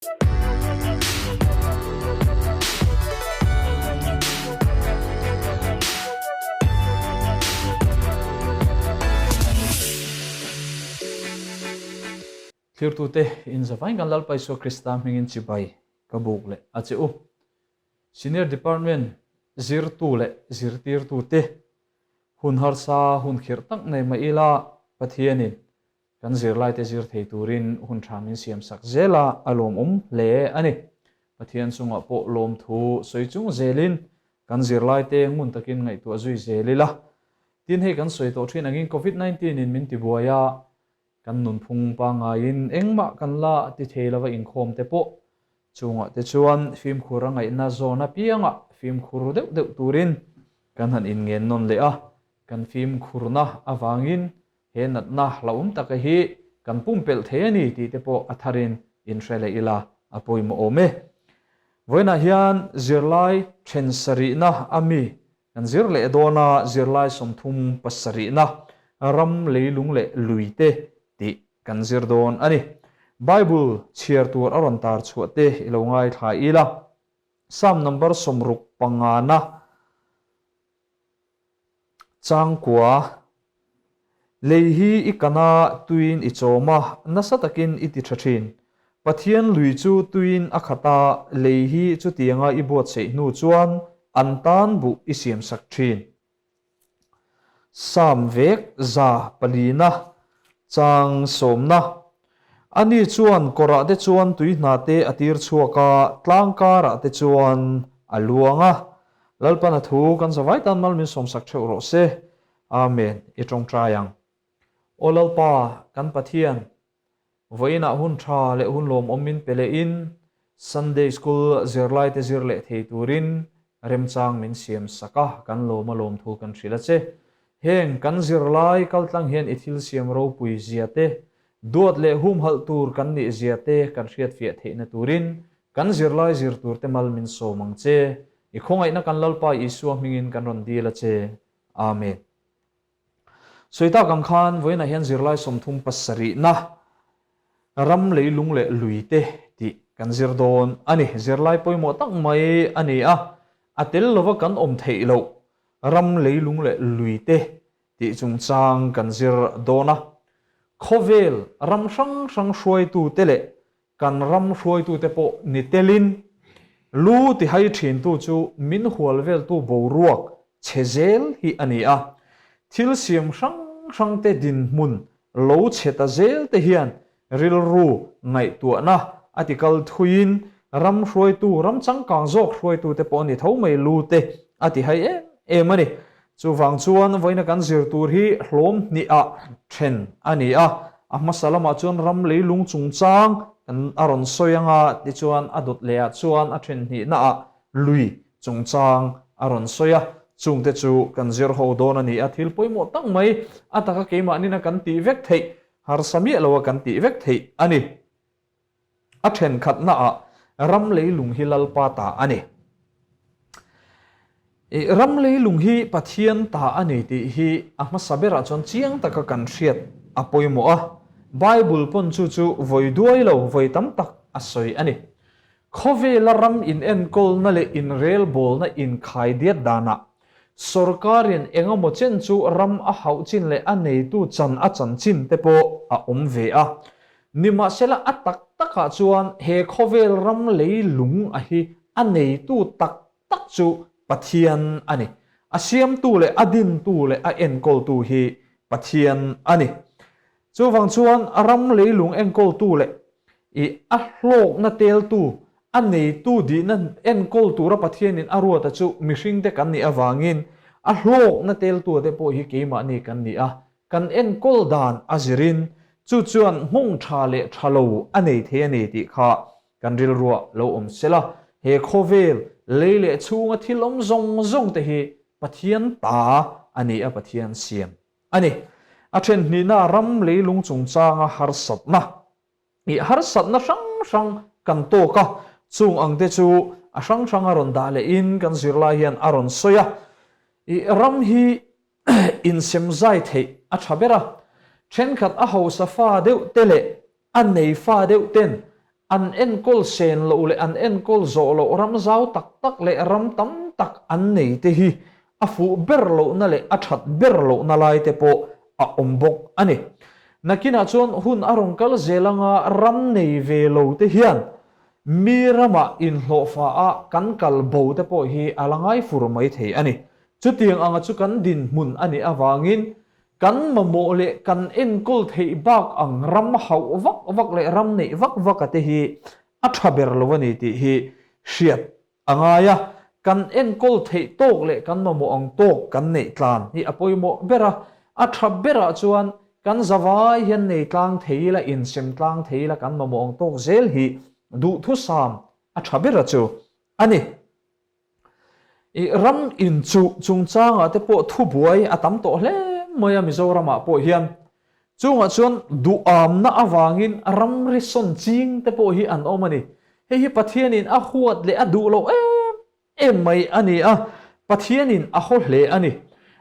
Thirtute in zavain kan Lalpa Isua Krista hmingin chibai ka buk leh a che u. Senior Department zirtu leh zirtirtute hun harsa hun khirh tak nei mah ila Pathianin Kan zirlaite zir thei turin hun tha min siam sak zel a, a lawmawm hle a ni. Pathian chungah pawh lawmthu sawi chung zelin kan zirlaite ngun takin ngaihtuah zui zel ila. Tin hei kan sawi tawh thin angin Covid 19 in min tibuai a, kan nunphung pangaiin engmah kan la ti thei lova inkhawm te pawh chungah te chuan fimkhur a ngaihna zawn apiangah fimkhur deuh deuh turin kan han inngen nawn leh a, kan fimkhurna avangin He natna hlauhawm taka hi kan pumpelh thei a ni tih te pawh a tharin inhre leh ila a pawimawh awm e. Vawiinah hian zirlai then sarihna a mi kan zir leh dawn a, zirlai 37na ram leilung leh lui te tih kan zir dawn a ni. Bible chhiar tur a rawn tar chhuah te i lo ngaithla ila, Psalm number 65na Changkua, Lei hi i kana tuiin i chawm a, nasa takin i ti tha thin. Pathian lui chu tuiin a khat a, lei hi chutianga i buatsaih hnu chuan an tan buh i siamsak thin. Sam vek za palina, chang sawmna, Ani chuan kawrah te chuan tui hna te a tir chhuak a, tlang karah te chuan a luang a. Lalpan a thu kan zavai tan mal min sawmsak theuh rawh se. Amen. I tawngtai ang. Aw Lalpa, kan Pathian, vawiinah hun tha leh hun lawmawm min pe lehin Sunday School zirlaite zir leh thei turin remchang min siam sak a, kan lawm a lawmthu kan hrilh a che. Heng kan zirlai kaltlang hian i thil siam ropui zia te, duat leh humhalh tur kan nih zia te kan hriatfiah theihna turin kan zirlai zir tur te mal min sawm ang che. I khawngaihna kan Lalpa Isua hmingin kan rawn dil a che. Amen. Sawi tak ang khan vawiinah hian zirlai 37na ram leilung leh lui te tih kan zir dawn a ni. Zirlai pawimawh tak mai a ni a, a tel lova kan awm theih loh ram leilung leh lui te tih chungchang kan zir dawn a. Khawvel ram hrang hrang hruaitute leh kan ram hruaitute pawh ni telin lu tihai thintu chu min hual veltu boruak chhe zel hi a ni a. Thil siam hrang hrangte dinhmun lo chhe ta zel te hian rilru ngaihtuahna a tikal thuiin ram hruaitu, ram changkang zawk hruaitute pawh a ni tho mai lu te a tihai em em a ni. Chuvang chuan vawiina kan zir tur hi hlawm hnihah then a ni a, a hmasa lamah chuan ram leilung chungchang kan a rawn sawi anga tichuan a dawt lehah chuan a then hnihnaah lui chungchang a rawn sawi a, chungte chu kan zir ho dawn a ni a, thil pawimawh tak mai a taka keimahnin a kan tih vek theih, harsa miah loa kan tih vek theih a ni. A thenkhatnaah ram leilung hi Lalpa ta a ni. I ram leilung hi Pathian ta a ni tih hi a hmasa berah chuan chiang taka kan hriat a pawimawh a. Bible pawn chu chu vawi duai lo, vawi tam tak a sawi a ni. Khawvela ram inenkawlna leh inrelbawlna inkhaidiat danah sorkarin engemaw chen chu ram a hauh chin leh a neitu chan a chan chin te pawh a awm ve a. Nimahsela a tak takah chuan he khawvel ram leilung a hi a neitu tak tak chu Pathian a ni. A siamtu leh a dintu leh a enkawltu hi Pathian a ni. Chuvang chuan ram leilung enkawltu leh i a hlawkna teltu, a neitu dihna enkawl tura Pathianin a ruata chu mihringte kan nih avangin a hlawkna teltua te pawh hi keimahni kan ni a, Kan enkawl dan a zirin chu chuan nghawng tha leh tha lo a nei thei a ni tih kha kan rilruah lo awm sela, he khawvel lei leh chhunga thil awm zawng zawng te hi Pathian ta a ni a, Pathian siam a ni. A then hnihna ram leilung chungchanga harsatna I harsatna hrang hrang kan tawk a, chung ang te chu a hrang hrang a rawn dah lehin kan zirlai hian a rawn sawi a. I ram hi insem zai theih a tha ber a, thenkhat a hausa fa deuh te leh a nei fa deuh ten An enkawl sen loh leh an enkawl zawh loh ram zau tak tak leh ram tam tak an nei te hi a fuh ber lohna leh a that ber lohna lai te pawh a awm bawk a ni. Nakinah chuan hun a rawn kal zel anga ram nei ve lo te hian mi ramah inhlawhfa a kan kal bo te pawh hi a la ngai fur mai thei a ni. Chutiang anga chu kan dinhmun a nih avangin Kan mamawh leh kan enkawl theih bak ang ram hauh vak vak leh ram neih vak vak a te hi a tha ber lo a ni tih hi hriat a ngai a. Kan enkawl theih tawk leh kan mamawh ang tawk kan neih tlan hi a pawimawh ber a. A tha berah chuan kan zavai hian nei tlang thei ila, insem tlang thei ila kan mamawh ang tawk zel hi duhthusam a tha ber a chu a ni. I ram inchuh chungchangah te pawh thubuai a tam tawh hle mai a Mizoramah pawh hian. Chungah chuan duhamna avangin ramri sawn ching te pawh hi an awm a ni. Hei hi Pathianin a huat leh a duh loh em em mai a ni a, Pathianin a haw hle a ni.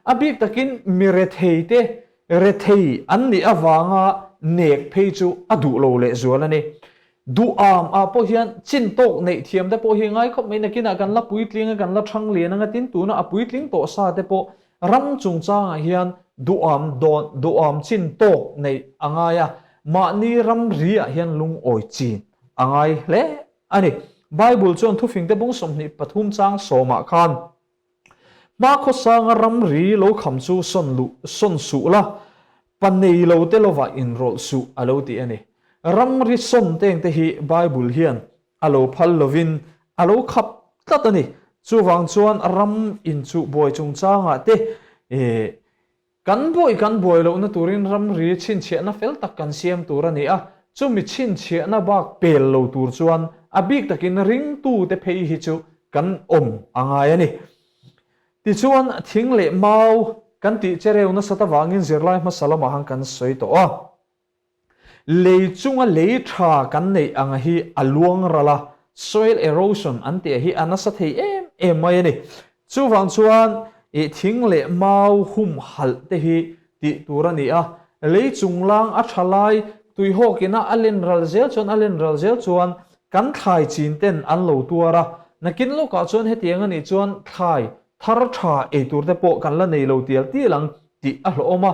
A bik takin mi rethei te rethei an nih avanga nek phei chu a duh lo lehzual a ni. Duham ah pawh hian chin tawk neih thiam te pawh hi ngai khawp mai nakinah kan la puitling a kan la thang lian anga tin tuna a puitling tawh sa te pawh ram chungchangah hian duham dawn duham chin tawk neih a ngai a mahni ram ri ah hian lungawi chin a ngai hle a ni. Bible chuan thufing te bung 23 chang sawmah khan Hmakhawsanga ramri lo kham chu sawn luh sawn suh la, pa nei lo te lovah inrawlh suh a lo ti a ni. Ramri sawn teng te hi Bible hian a lo phal lovin a lo khap tlat a ni. Chuvang chuan ram inchuh buai chungchangah te Kan buai kan buai lohna turin ramri chhinchhiahna fel tak kan siam tur a ni a, chumi chhinchhiahna bak pel lo tur chuan a bik takin ringtute phei hi chu kan awm a ngai a ni. Tichuan, thing leh mau kan tih chereu nasat avangin zirlai hmasa lamah han kan sawi tawh a. Lei chunga lei tha kan neih anga hi a luang ral a, soil erosion an tih hi a nasa thei em em mai a ni. Chuvang chuan i thing leh mau hum halh te hi tih tur a ni a, lei chunglang a tha lai tuihawkina a len ral zel chuan a len ral zel chuan kan thlai chin ten an lo tuar a, nakin lawkah chuan hetiang a nih chuan thlai thar tha ei tur te pawh kan la nei lo tial tial ang tih a hlawhawm a.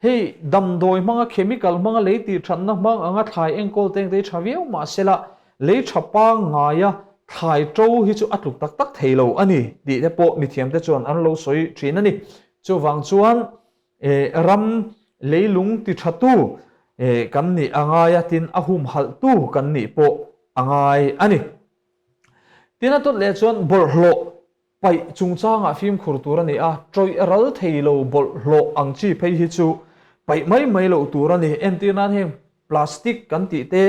Hei damdawi hmanga chemical hmanga lei tih thatna hmang anga thlai enkawl teng te hi tha viau mahsela lei tha pangngaia thlai to hi chu a tluk tak tak thei lo a ni tih te pawh mithiam te chuan an lo sawi thin a ni. Chuvang chuan ram leilung ti tha tu kan nih a ngai a, tin a humhalh tu kan nih pawh a ngai a ni. Tin a tawt leh chuan bawlhhlawh Paih chungchangah fimkhur tur a ni a, tawih ral thei lo bawlhhlawh ang chi phei hi chu paih mai mai loh tur a ni. Entir nan heng plastic kan tih te,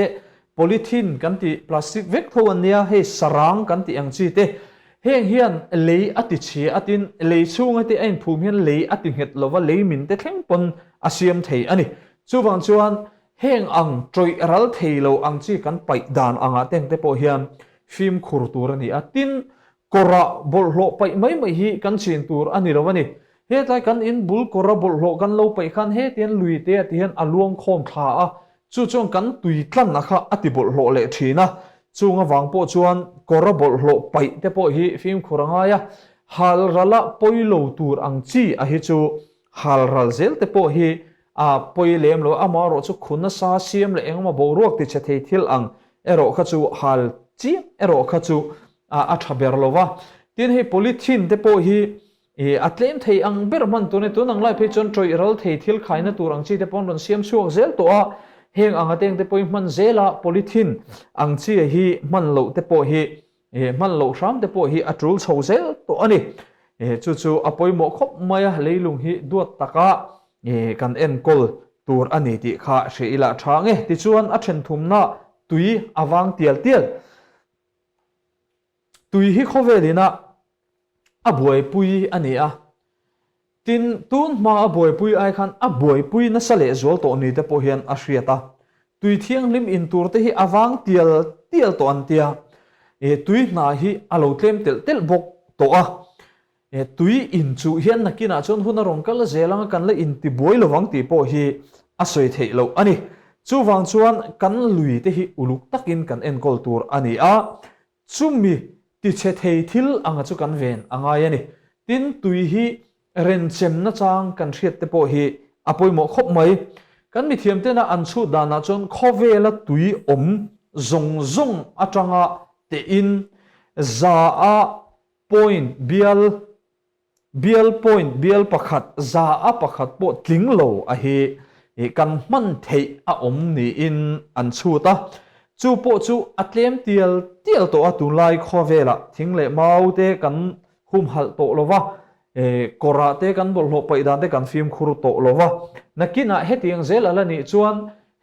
polythene kan tih plastic vek tho an nia, hei sarang kan tih ang chi te, heng hian lei a ti chhia a tin, lei chhunga te a inphum hian lei a ti nghet lova lei min te thleng pawn a siam thei a ni. Chuvang chuan heng ang tawih ral thei lo ang chi kan paih dan angah te ang te pawh hian fimkhur tur a ni a, tin Kawrah bawlhhlawh paih mai mai hi kan chin tur a ni lo a ni. Hetlai kan in bul kawra bawlhhlawh kan lo paih khan hetiang lui te ah ti hian a luang khawm thla a, chu chuan kan tui tlan a kha a ti bawlhhlawh leh thin a. Chung avang pawh chuan kawra bawlhhlawh paih te pawh hi fimkhur a ngai a, hal rala pawi lo tur ang chi a hi chu hal ral zel te pawh hi a pawi lem lo a, amaherawhchu khu nasa siam leh engemaw boruak ti chhe thei thil ang erawh kha chu hal chiang erawh kha chu a tha ber lo va. Tin hei polythene te pawh hi a tlem thei ang ber hman tur a ni. Tun ang lai phei chuan tawih ral thei thil khaina tur ang chi te pawh an rawn siam chhuak zel tawh a, heng anga teng te pawh hi hman zel a, polythene ang chi hi hman loh te pawh hi hman loh hram te pawh hi a tul chho zel tawh a ni. Chu chu a pawimawh khawp mai a, leilung hi duat taka kan enkawl tur a ni tih kha hre ila tha ang e. Tichuan a then thumna tui a vang tial tial. Tui hi khawvel ina a buaipui a ni a, tin tun hma a buaipui ai khan a buaipui nasa leh zual tawh ni te pawh hian a hriat a. Tui thianghlim in tur te hi a vang tial tial tawh an tia, tui hna hi a lo tlem telh telh bawk tawh a. Tui in chuh hian nakinah chuan hun a rawn kal zel anga kan la intibuai lovang tih pawh hi a sawi theih loh a ni. Chuvang chuan kan lui te hi uluk takin kan enkawl tur a ni a, chumi tichhe thei thil anga chu kan ven a ngai a ni. Tin, tui hi renchem nachang kan hriat te pawh hi a pawimawh khawp mai. Kan mithiam tena an chhut danah chuan khawvela tui awm zawng zawng atanga tein za-a point bial Bial point bial pakhat za a pakhat pawh tling lo a hi kan hman theih a awm niin an chhut a. Chu pawh chu a tlem tial tial tawh a, tunlai khawvelah thing leh mau te kan humhalh tawh lo va, kawrah te kan bawlhhlawh paih dan te kan fimkhur tawh lo va. Nakinah hetiang zel a la nih chuan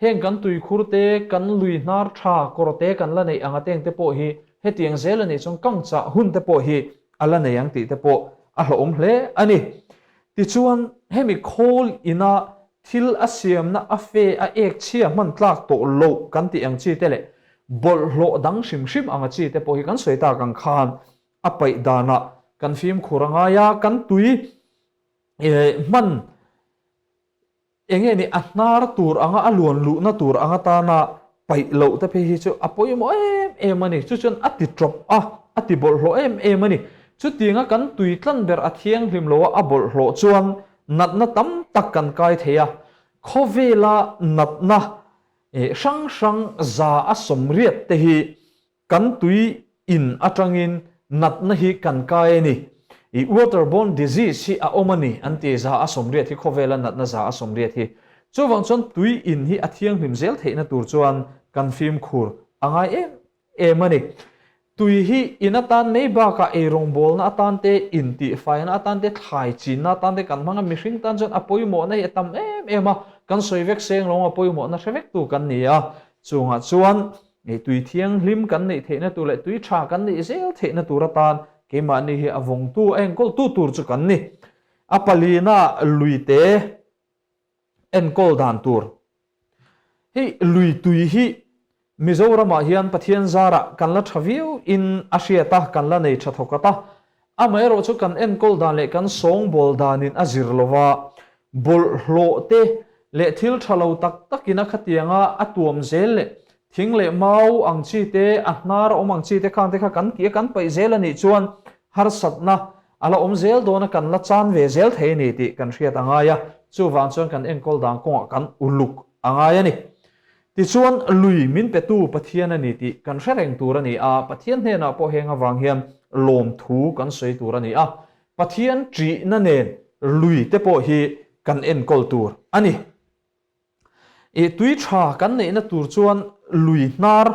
heng kan tuikhur te, kan lui hnar tha kawr te kan la neih ang ateng te pawh hi hetiang zel a nih chuan kangchah hun te pawh hi a la nei ang tih te pawh a hlawhawm hle a ni. Tichuan, hemi khawl ina thil a siamna a fe a ek chhia hman tlak tawh loh kan tih ang chi te leh bawlhhlawh dang hrim hrim anga chi te pawh hi kan sawi tak ang khan a paih danah kan fimkhur a ngai a, kan tui hman Eng nge ni a hnar tur anga a luan luhna tur anga tana paih loh te phei hi chu a pawimawh em em a ni. Chu chuan a ti tawp a, a ti bawlhhlawh em em a ni. Chutianga kan tui tlan ber a thianghlim lo a, a bawlhhlawh chuan natna tam tak kan kai thei a. Khawvela natna hrang hrang za a sawmriat te hi Kan tui in atangin natna hi kan kai a ni. I waterborne disease hi a awm a ni an ti za a 80 hi khawvela natna za a 80 hi. Chuvang chuan tui in hi a thianghlim zel theihna tur chuan kan fimkhur a ngai em em a ni. Tui hi in atan mai bakah eirawngbawlna atan te, intihfaina atan te, thlai chinna atan te kan hmang a, mihring tan chuan a pawimawhna hi a tam em em a, kan sawi vek seng lo a pawimawhna hre vektu kan ni a. Chungah chuan Ei tui thianghlim kan neih theihna tur leh tui tha kan neih zel theihna tur atan keimahni hi a vawngtu, a enkawltu tur chu kan ni. A palina luite enkawl dan tur. Hei lui tui hi Mizoramah hian Pathian zarah kan la tha viau in a hriat a, kan la nei tha thawk at a. Amaherawh chu kan enkawl dan leh kan sawngbawl danin a zir lova, bawlhhlawh te leh thil tha lo tak takin a khatianga a tuam zel leh thing leh mau ang chi te, a hnar a awm ang chi te khang te kha kan tih a kan paih zel a nih chuan harsatna a la awm zel dawn a, kan la chan ve zel thei a ni tih kan hriat a ngai a, chuvang chuan kan enkawl dan kawngah kan uluk a ngai a ni. Tichuan, lui min petu Pathian a ni tih kan hre reng tur a ni a, Pathian hnenah pawh heng avang hian lawmthu kan sawi tur a ni a, Pathian ṭihna nen lui te pawh hi kan enkawl tur a ni. I tui ṭha kan neihna tur chuan lui hnar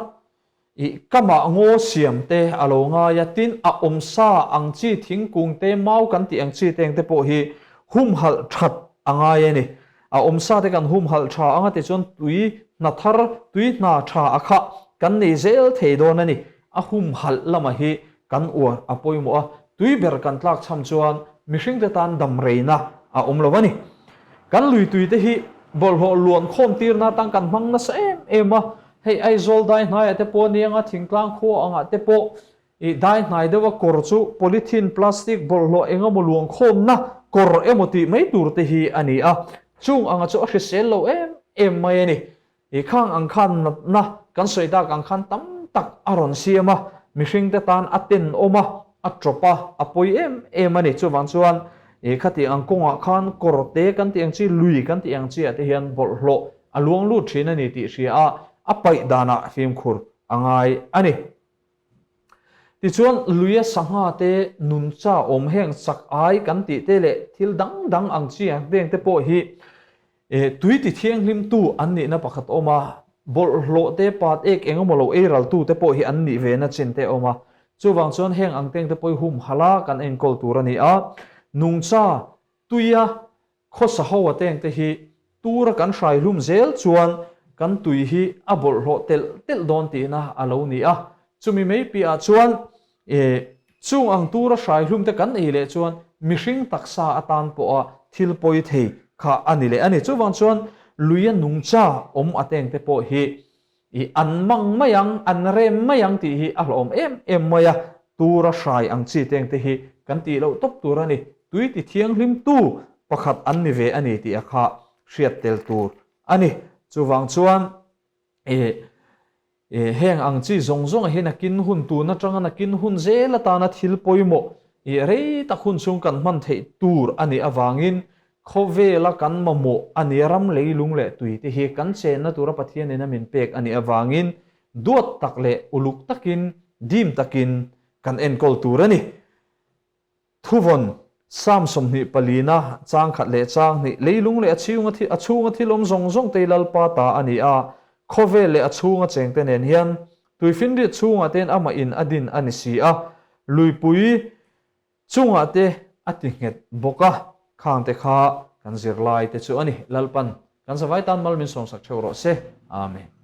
i kamah ngaw siam te a lo ngai a, tin a awmsa ang chi thingkung te, mau kan tih ang chi teng te pawh hi humhalh ṭhat a ngai a ni. A awmsa te kan humhalh ṭha anga tichuan tui hna thar, tui hna ṭha a khah kan nei zel thei dawn a ni. A humhalh lama hi kan uar a pawimawh a, tui ber kan tlak cham chuan mihringte tan dam reina a awm lo a ni. Kan lui tuite hi bawlhhlawh luan khawm tirna atan kan hmang nasa em em a, hei Aizawl dai hnaiah te pawh anianga thingtlang khua angah te pawh i dai hnai deuha kawr chu polythene, plastic, bawlhhlawh eng emaw luan khawmna kawr emaw tih mai tur te hi a ni a, chung anga chu a hrisel lo em em mai a ni. I khang ang khan natna kan sawi tak ang khan tam tak a rawn siam a, mihringte tan a tenawm a, a tawp a, a pawi em em a ni. Chuvang chuan i khati ang kawngah khan kawrte kan tih ang chi, lui kan tih ang chi ah te hian bawlhhlawh a luang lut thin a ni tih hria a, a paih danah fimkhur a ngai a ni. Tichuan luia sangha te nuncha awm heng chak ai kan tih te leh thil dang dang ang chi ang teng te pawh hi Tui ti thianghlimtu an nihna pakhat awm a, bawlhhlawh te, pat ek eng emaw lo ei raltu te pawh hi an nih ve na chin te a awm a. Chuvang chuan heng ang teng te pawh hi humhalh a kan enkawl tur a ni a. Nungcha, tuia khawsa ho a teng te hi tura kan hrai hlum zel chuan kan tui hi a bawlhhlawh telh telh dawn tihna a lo ni a. Chumi mai piahah chuan Chung ang tura hrai hlum te kan ei leh chuan mihring taksa atan pawha thil pawi thei kha a ni leh a ni. Chuvang chuan luia nungcha awm a teng te pawh hi i an mang mai ang, an rem mai ang tih hi a hlawhawm em em mai a, tura hrai ang chi teng te hi kan tih loh tawp tur a ni. Tui ti thianghlim tu pakhat an ni ve a ni tih a kha hriat tel tur a ni. Chuvang chuan ih ih heng ang chi zawng zawng ah hian a kin hun tun atanga nakin hun zel atana thil pawimawh ih rei tak hun chhung kan hman theih tur a nih avangin khawvela kan mamawh a nia ram leilung leh tui te hi kan chenna tura Pathianin a min pek a nih avangin duat tak leh uluk takin dim takin kan enkawl tur a ni. Thuvawn, Psalm 20 palina, chang khat leh chang hnih, leilung leh a chhunga thi a chhunga thil awm zawng zawng te Lalpa ta a ni a, khawvel leh a chhunga chengte nen hian tuifinriat chhungah te'n amah in a din a ni si a, luipui chungah te a ti nghet bawk a, khangte kha kan zirlai te chu a ni. Lalpan kan zavai tan mal min sawmsak theuh rawh se. Amen.